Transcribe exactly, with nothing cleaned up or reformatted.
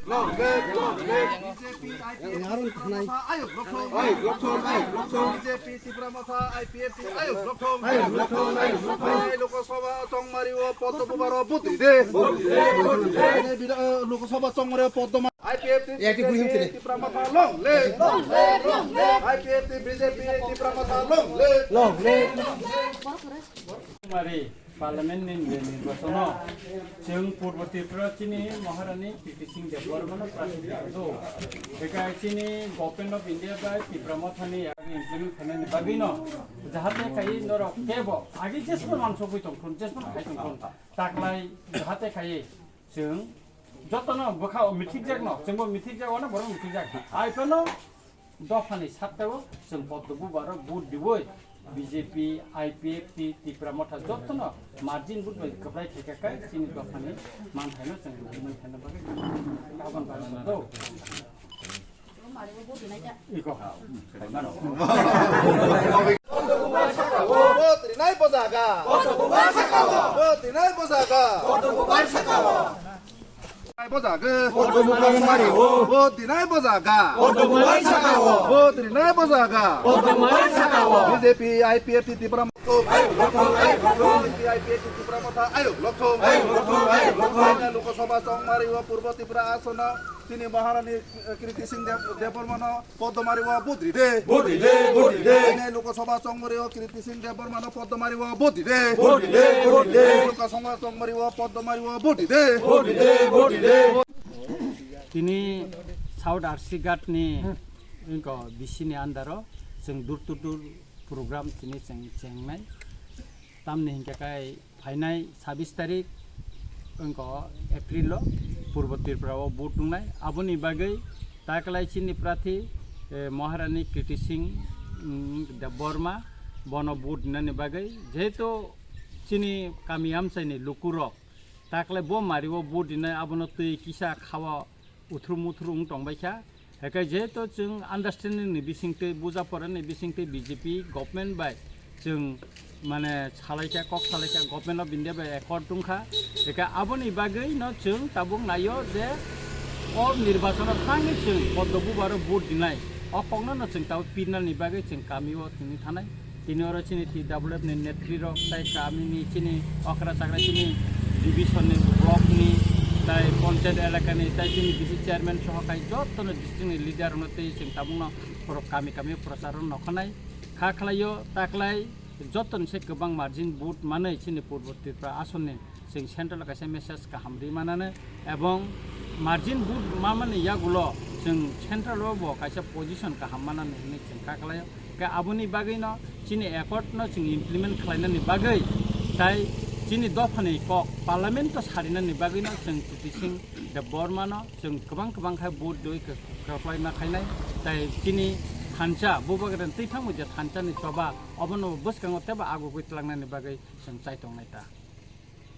Long live, long live. B J P, I P F T, Tipra Motha, ayuk, long thong. Ayuk, long thong, ayuk, long thong. B J P, Tipra Motha, I P F T, ayuk, long thong. Ayuk, long thong, ayuk, long thong. Nai Lok Sabha chongmari o Poddo Bubar o vote ride. Vote ride, vote ride. Nai bida-, eh, Lok Sabha chongmari o Poddo ma-, I P F T, Tipra Motha, long live. Long live, long live. I P F T, B J P, Tipra Motha, long live. Long live, long live. Mari Parliament ni nirbachano chwng Purbo Tripura chini Maharani Kriti Singh Debbarmano prarthi khlaio. Bekai chini Government of India bai Tipra Mothani implement khlainani bagwino jahate khai norok kebo agi jesmo mansogwi tongthun, jesmo khai tongthun, taklai jahate khai chwng jotono bwkha mithikjakno, chwngbo mithikjak, ono borok mithikjak. Ai phano dophani sattao chwng Poddo Bubaro vote diwi B J P, I P F T, Tipra Motha jotono margin vote bai kwplai khaikha kai chini dophani manthaino chwng manthaino bagwi aboni bagwi do. Iko. Vote rinai bo jaga. Vote rinai bo jaga. Rinai bo jaga. Vote rinai bo jaga. Vote rinai bo jaga. B J P, I P F T, Tipra Motha. B J P, I P F T, Tipra Motha. Ayuk, long thong. Ayuk, long thong, ayuk, long thong. Lok Sabha chongmari o Purbo Tripura asono chini Maharani, eh, Kriti Singh Deb-, Debbarmano Poddo mari o vote ride. Vote ride, vote ride. Ene Lok Sabha chongmari o Kriti Singh Debbarmano Poddo mari o vote ride. Vote ride, vote ride. Lok Sabha chongmari o Poddo mari o vote ride. Vote ride, vote ride. Tini South R C Ghat ni wngkha B C ni under o chwng door to door program tini chwng chengnai. Tamni hinkhe kai phainai sabis tarik wngkha April o Purbo Tripura o vote wngnai. Aboni bagwi taklai chini prarthi, eh, Maharani Kriti Singh, mm, Debbarma bono vote wngnani bagwi, jehetu chini kami amchaini lukurok taklai bo mari o vote wngnai, abono twi kisa khawa uthru muthru wng tongbaikha. Haikhai jehetu chwng understanding ni bisingtwi, buja pora ni bisingtwi B J P government bai chwng mane salaikha, kok salaikha, Government of India bai accord tongkha. Haikhai aboni bagwi no chwng tabuk naio je o nirbachon o thangwi chwng Poddo Bubaro vote dinai. O kokno no chwng tabuk pirnani bagwi chwng kami o tini thanai. Tini oro chini T W F ni netri rok tai kami ni chini okra chakra chini division ni block ni tai panchayat elaka ni tai chini B C chairman soho kai joto no district ni leader rok no tei chwng tabuk no borok kami kami prochar o nokhanai kha khlaio taklai joto ni se kwbang margin vote manwi chini Purbo Tripura ason ni chwng central o kaisa message kaham ri manani, ebong margin vote mamani yagulo chwng central o bo kaisa position kaham manani hinwi chwng kha khlaio. Khe aboni bagwino chini accord no chwng implement khlainani bagwi tai chini dophani kok parliament o sarinani bagwino chwng Kriti Singh Debbarma no chwng kwbang kwbang khai vote doi kwplai ma khainai, tai chini thansa Bubagra twi thangwi je thansa ni choba obono bwskango teibo agugwi tlangnani bagwi chwng chai tongnai ta.